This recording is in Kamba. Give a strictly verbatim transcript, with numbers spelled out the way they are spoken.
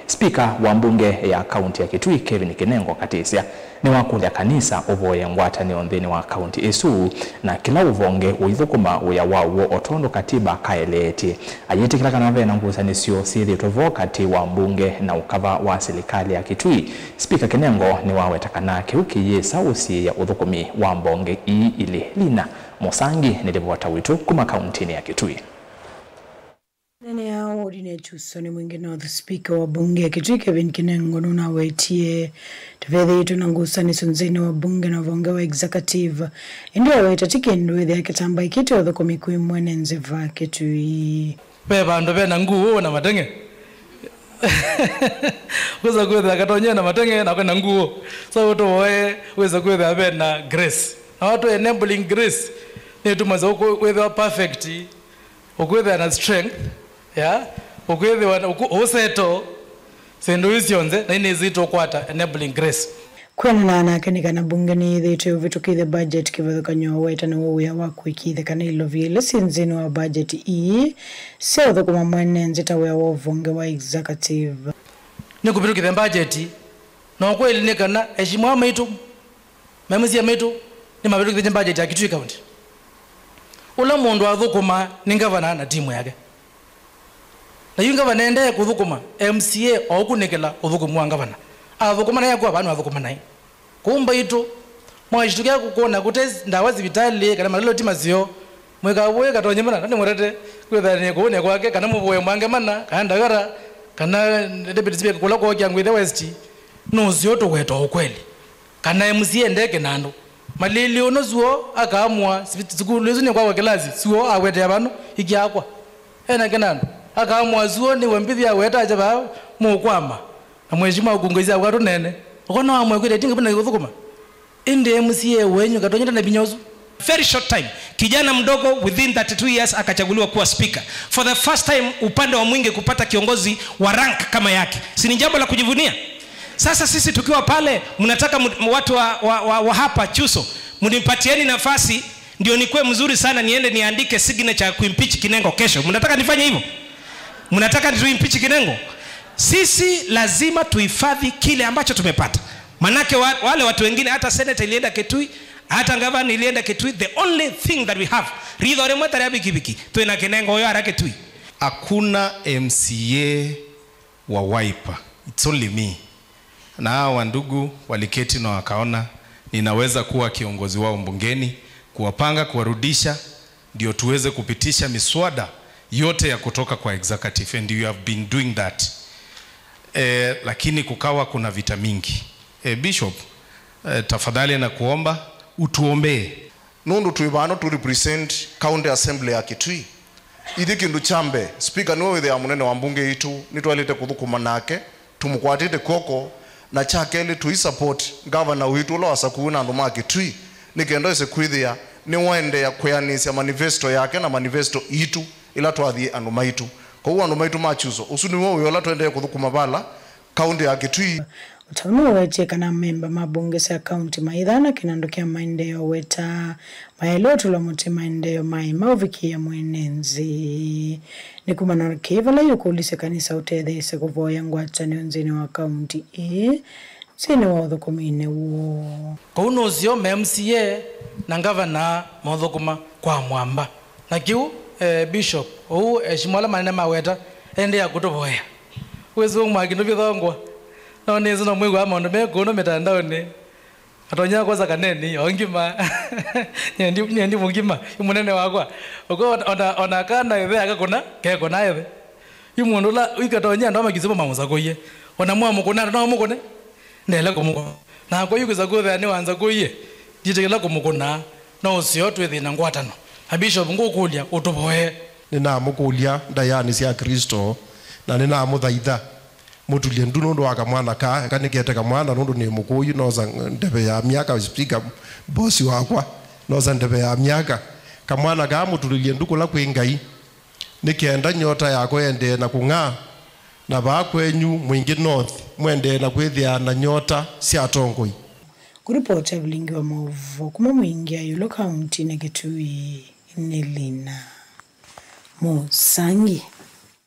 Spika wa mbunge ya kaunti ya Kitui, Kevin Kinengo Katisya, nĩwakũlya kanisa ũvoye ngwatanĩo nthĩnĩ wa kaunti ĩsu, na kĩla ũvonge ũithũkũma wĩa waw'o o tondũ katiba kaeleetye. Ayĩtĩkĩla kana ve na ngusanĩsyo syĩthĩĩtwe vo katĩ wa mbunge na ũkava wa silikalĩ ya Kitui. Spika Kinengo nĩwaweta kana kĩu kĩyĩsa ũsiĩĩa ũthũkũmi wa mbonge ii ilĩ. Lina Mũsangi nĩ livota witũ kuma kauntinĩ ya Kitui. Nene ya wodi nĩ Chuso nĩ Mwingi North, spika wa bunge ya Kitui Kevin Kinengo nũnawetie, "Tũvethĩĩtwe na ngusanĩsyo nthĩnĩ wa bunge na ũvonge wa executive, ĩndĩ aweta ti kĩndũ ĩthĩa kĩtamba ĩkĩte ũthũkũmi kwĩ mwene nzeva Kitui." Ve vandũ ve na nguu na mateng'e. Wĩsa kwĩthĩa Katonyie na mateng'e na kwĩ na nguu. So ũtũvoe wĩsa kwĩthĩa ve na grace. Na watu enabling grace nĩ ĩtumasya ũkwĩthĩwa perfect. Ũkwĩthĩwa na strength, ya, ũkwĩthĩwa na ũku- ũseto syĩndũ ii syonthe, na inĩsĩ tũkwata enabling grace. Kwĩanana nake nĩ kana bunge nĩyĩthĩĩtwe ũvĩtũkĩthya budget kĩvathũkany'o, weta nĩw'o wĩa wa kũĩkĩĩthya kana ilovia ila syĩ nthĩnĩ wa budget ii syaũthũkũma mwene nzĩ ta wĩa wa ũvonge wa executive. Nĩ kũvĩtũkĩthya budget, na ũkweli nĩ kana eshimwa maitũ, memũsyĩ maitũ, nĩmavĩtũkĩthye budget ya Kitui County. Ũla mũndũ athũkũmaa nĩ ngavana na timu yake. Na yu ngavana endee kũthũkũma, M C A oũkunĩkĩla ũthũkũmi wa ngavana. Athũkũma naĩ akua vanu athũkũma naĩ. Kũu mbaitũ, mwashitukia kũkũna kũte ndawa sivitalĩ kana malolo ti maseo. Mwĩkaw'e Katonyie mana, na nĩmũtete kwĩthania kũũnĩa kwake, kana mũvoe Mwange mana, kana Ndagara, kana Deputy Speaker kũla kwokya Ngwĩthya West. Nũseo tũweta ũkweli. Kana M C A ndeke na andũ. Malĩlĩ ũno suo akaamũa, sukulu ĩsu nĩ kwakwa kĩlasi, suo awetea vano, ikiakwa. Ena kĩnandũ. Akaamũa suo nĩwe mbithi aweta acha vaa mũkwama. Na mheshimiwa ũkungaisya akwa tũnene. Ũkona wamwe kwĩte tinga bina ũthũkũma. Ĩndĩ M C A wenyu Katonyie ndena vinya ũsu. Very short time. Kijana mdogo within thirty-two years akachaguliwa kuwa speaker. For the first time upande wa Mwingi kupata kiongozi wa rank kama yake. Si ni jambo la kujivunia? Sasa sisi tukiwa pale, mnataka mu- watu wa, wa, wa, wa hapa Chuso, mnipatieni nafasi ndio nikuwe mzuri sana niende niandike signature ya kuimpeach Kinengo kesho. Mnataka nifanye hivyo? Mnataka tu impeach Kinengo? Sisi lazima tuhifadhi kile ambacho tumepata. Manake wa, wale watu wengine, hata senator ilienda Kitui, hata gavana ilienda Kitui, the only thing that we have, ritho rĩmwe ta rĩa bikibiki, twĩna Kinengo ũyo ara Kitui. Hakuna M C A wa Wiper. It's only me. Na hawa wandugu waliketi na wakaona ninaweza kuwa kiongozi wao bungeni, kuwapanga, kuwarudisha, ndio tuweze kupitisha miswada yote ya kutoka kwa executive, and you have been doing that. Eh, lakini kukawa kuna vita mingi. Eh, Bishop, eh, tafadhali nakuomba utuombee. Nũndũ twĩ vano tũ represent County Assembly ya Kitui. Ithyĩ kĩndũ kya mbee, speaker nĩwe wĩthĩaa mũnene wa mbunge yitũ, nĩtwaĩlĩte kũthũkũma nake, tũmũkwatĩte kw'oko, na kya kelĩ tũi support ngavana witũ ũla wasakuiwe na andũ ma Kitui, nĩ kenda ese kwĩthĩa nĩwaendeea kwĩanĩsya manifesto yake na manifesto itũ ila twathi andũ maitũ. Kwoou andũ maitũ ma Chuso, ũsu nĩw'o wĩa ũla tũendee kũthũkũma vala kaunti ya Kitui. O ta ũu nĩwetie kana amemba ma mbunge sya kaunti maithana kĩnandũ kya maendeeo weta mayaĩle ũtũlwa mũtĩ maendeeo maĩ maũvikĩĩa mwene nzĩ. Nĩ kumana na kĩĩ vala yũkũlĩsya kanisa ũtetheesye kũvoya ngwatanĩo nthĩnĩ wa kaunti ĩĩ nthĩnĩ wa ũthũkũminĩ woo. Kwoou nũseo me M C A na ngavana maũthũkũma kwa mwamba. Na kĩu, eh, Bishop, ũu eshimwa ala manene maweta, endeea kũtũvoya. Wĩsĩ ũmwaki ndũvithongwa. No nĩsĩ no mwĩw'aa maũndũ me kũno mĩtandaonĩ. Atonya kwosa kaneni, o ngima. Nyendi, nyendi mũngima, yu mũnene wakwa. Ũko ona, ona, ona kana ĩthe akakũna, kekũna ĩthe. Yu mũndũ ũla, yu Katonyie andũ amakisĩ mamũsakũie. Ona mwamũkũna, andũ no mũkũne. Ndele kũmũkũna. Nakwa yu kĩsa kwĩthĩa nĩwanzakũie. Ndiĩtĩkĩla kũmũkũna. No ũseo twĩthĩe na ngwatano. Na Bishop ngũkũlya, ũtũvoye. Nĩnamũkũlya ndaĩanĩ sya Kristo, na nĩnamũthaitha mũtulye ndu nũndũ wa kamwana kaa, eka nĩkete kamwana nũndũ nĩ mũkũyu, nosa ndeve ya myaka, speaker, boss wakwa, nosa ndeve ya myaka. Kamwana kaa mũtulĩlye ndu kũla kwĩ Ngai, nĩ kenda nyota yako ĩendee na kũng'aa, na vaa kwenyu Mwingi North, mũendee na kwĩthĩaa na nyota sya atongoi. Kũripota Vilingi wa Maũvoo kuma Mwingi ya ĩũlũ kauntinĩ Kitui, nĩ Lina Mũsangi.